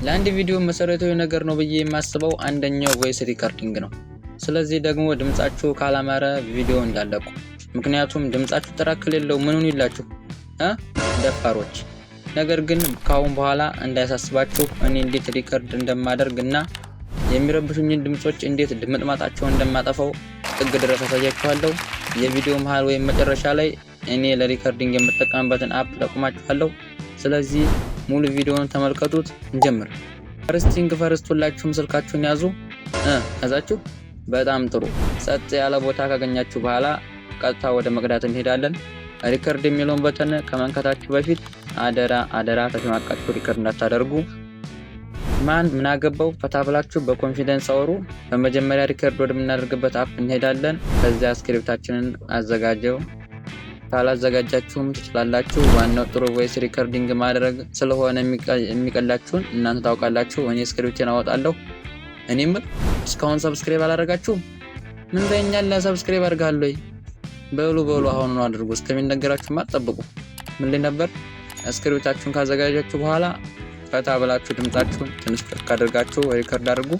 ለአንድ ቪዲዮ መሰረታዊ ነገር ነው ብዬ የማስበው አንደኛው voice recording ነው። ስለዚህ ደግሞ ድምጻችሁ ካላማረ ቪዲዮ እንዳለቁ። ምክንያቱም ድምጻችሁ ጥራት ከሌለው ምኑን ይላችሁ እ ደፋሮች። ነገር ግን ከአሁን በኋላ እንዳያሳስባችሁ፣ እኔ እንዴት record እንደማደርግ እና የሚረብሹኝን ድምጾች እንዴት ድምጥማጣቸውን እንደማጠፋው ጥግ ድረስ አሳያችኋለሁ። የቪዲዮ መሃል ወይም መጨረሻ ላይ እኔ ለ recording የምጠቀምበትን app ጠቁማችኋለሁ። ስለዚህ ሙሉ ቪዲዮውን ተመልከቱት። እንጀምር። First thing first፣ ሁላችሁም ስልካችሁን ያዙ። ያዛችሁ? በጣም ጥሩ። ጸጥ ያለ ቦታ ካገኛችሁ በኋላ ቀጥታ ወደ መቅዳት እንሄዳለን። Record የሚለውን button ከመንካታችሁ በፊት አደራ አደራ ተሸማቃችሁ record እንዳታደርጉ። ማን ምን አገባው፣ ፈታ ብላችሁ በ confidence አውሩ። በመጀመሪያ record ወደምናደርግበት app እንሄዳለን። ከዚያ script ኣችንን አዘጋጀው። ካላዘጋጃችሁም ትችላላችሁ። ዋናው ጥሩ voice recording ማድረግ ስለሆነ የሚቀላችሁን እናንተ ታውቃላችሁ። እኔ script ኤን አወጣለሁ። እኔም እስካሁን subscribe አላደረጋችሁም? ምን በኛለ subscribe አድርጋለሁ። በሉ በሉ፣ አሁን ነው አድርጉ። እስከሚነገራችሁ አትጠብቁ። ምን ላይ ነበር? Script ኣችሁን ካዘጋጃችሁ በኋላ ፈታ ብላችሁ ድምጻችሁን ትንሽ ከፍ አድርጋችሁ record አድርጉ።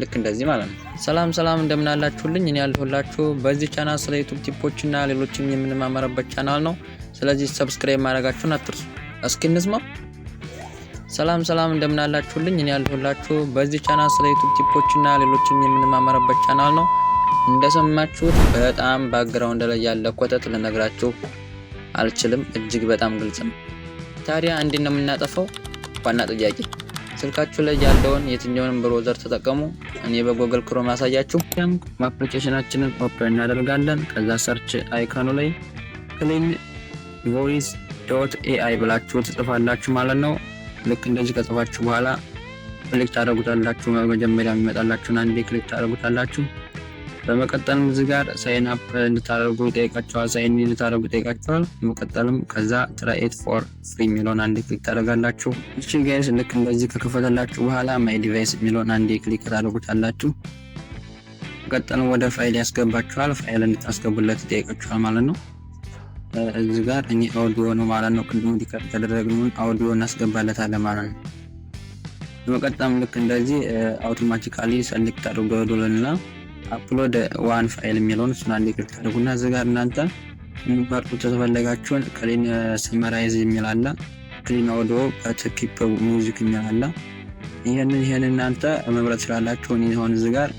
ልክ እንደዚህ ማለት ነው። ሰላም ሰላም፣ እንደምን አላችሁልኝ? እኔ ያለሁላችሁ በዚህ ቻናል ስለ YouTube tip ኦች እና ሌሎችም የምንማማርበት ቻናል ነው። ስለዚህ subscribe ማድረጋችሁን አትርሱ። እስኪ እንስማው። ሰላም ሰላም፣ እንደምን አላችሁልኝ? እኔ ያለሁላችሁ በዚህ ቻናል ስለ YouTube tip ኦች እና ሌሎችም የምንማማርበት ቻናል ነው። እንደሰማችሁት በጣም background ላይ ያለ ኮተት ልነግራችሁ አልችልም። እጅግ በጣም ግልጽ ነው። ታዲያ እንዴት ነው የምናጠፋው? ዋና ጥያቄ። ስልካችሁ ላይ ያለውን የትኛውንም browser ተጠቀሙ። እኔ በ Google Chrome ላሳያችሁ። Application ኣችንን open እናደርጋለን። ከዛ search icon ኑ ላይ cleanvoice.ai ብላችሁ ትጽፋላችሁ ማለት ነው። ልክ እንደዚህ ከጽፋችሁ በኋላ click ታደርጉታላችሁ። መጀመሪያ የሚመጣላችሁን አንዴ click ታደርጉታላችሁ። በመቀጠልም እዚህ ጋር sign up እንድታደርጉ ይጠይቃችኋል። Sign in እንድታደርጉ ይጠይቃችኋል። በመቀጠልም ከዛ try it for free የሚለውን አንዴ click ታደርጋላችሁ። እሺ guys፣ ልክ እንደዚህ ከከፈተላችሁ በኋላ my device የሚለውን አንዴ click ታደርጉታላችሁ። በመቀጠልም ወደ ፋይል ያስገባችኋል። ፋይል እንድታስገቡለት ይጠይቃችኋል ማለት ነው። እዚህ ጋር እኔ አውዲዮ ነው ማለት ነው። ቅድም record ያደረግነውን አውዲዮ እናስገባለታለን ማለት ነው። በመቀጠልም ልክ እንደዚህ automatically select አድርጎ ዶልና upload one file የሚለውን እሱን አንዴ click ታደርጉና እዚህ ጋር እናንተ የምትመርጡት የተፈለጋችሁን clean summarize የሚል አለ፣ clean audio but keep music የሚል አለ። ይህንን እናንተ መምረጥ ስላላችሁ እኔ አሁን እዚህ ጋር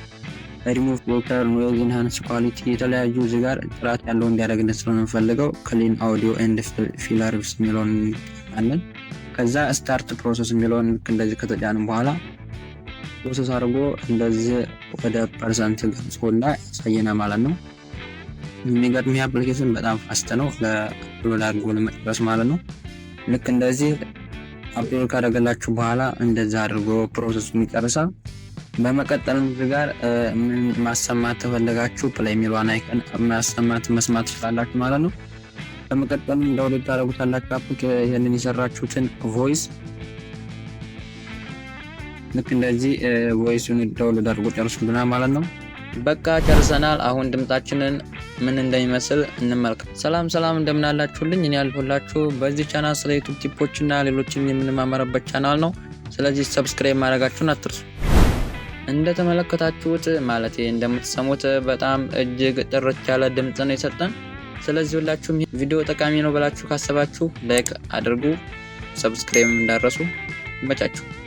ሪሙቭ ዎተር ኖይዝ፣ ኢንሃንስ ኳሊቲ፣ የተለያዩ እዚህ ጋር ጥራት ያለው እንዲያደርግልን ስለሆነ የምንፈልገው clean audio and filters የሚለውን አለን። ከዛ start process የሚለውን ልክ እንደዚህ ከተጫንም በኋላ process አድርጎ እንደዚህ ወደ percent ገልጾላ ያሳየናል ማለት ነው። የሚገርም application በጣም fast ነው ለ upload አድርጎ ለመጨረስ ማለት ነው። ልክ እንደዚህ upload ካደረገላችሁ በኋላ እንደዛ አድርጎ process ኡን ይጨርሳል። በመቀጠልም እዚህ ጋር ምን ማሰማት ተፈለጋችሁ play የሚለዋን icon ማሰማት መስማት ትችላላችሁ ማለት ነው። በመቀጠልም download ታደርጉታላችሁ app ይህንን የሰራችሁትን voice። ልክ እንደዚህ voice ኡን download አድርጎ ጨርሱልናል ማለት ነው። በቃ ጨርሰናል። አሁን ድምጻችንን ምን እንደሚመስል እንመልከት። ሰላም ሰላም፣ እንደምን አላችሁልኝ? እኔ ያለሁላችሁ በዚህ ቻናል ስለ YouTube tip ኦች እና ሌሎችም የምንማማርበት ቻናል ነው። ስለዚህ subscribe ማድረጋችሁን አትርሱ። እንደተመለከታችሁት፣ ማለት እንደምትሰሙት፣ በጣም እጅግ ጥርት ያለ ድምፅ ነው የሰጠን። ስለዚህ ሁላችሁም ቪዲዮ ጠቃሚ ነው ብላችሁ ካሰባችሁ like አድርጉ፣ subscribe እንዳትረሱ። ይመቻችሁ።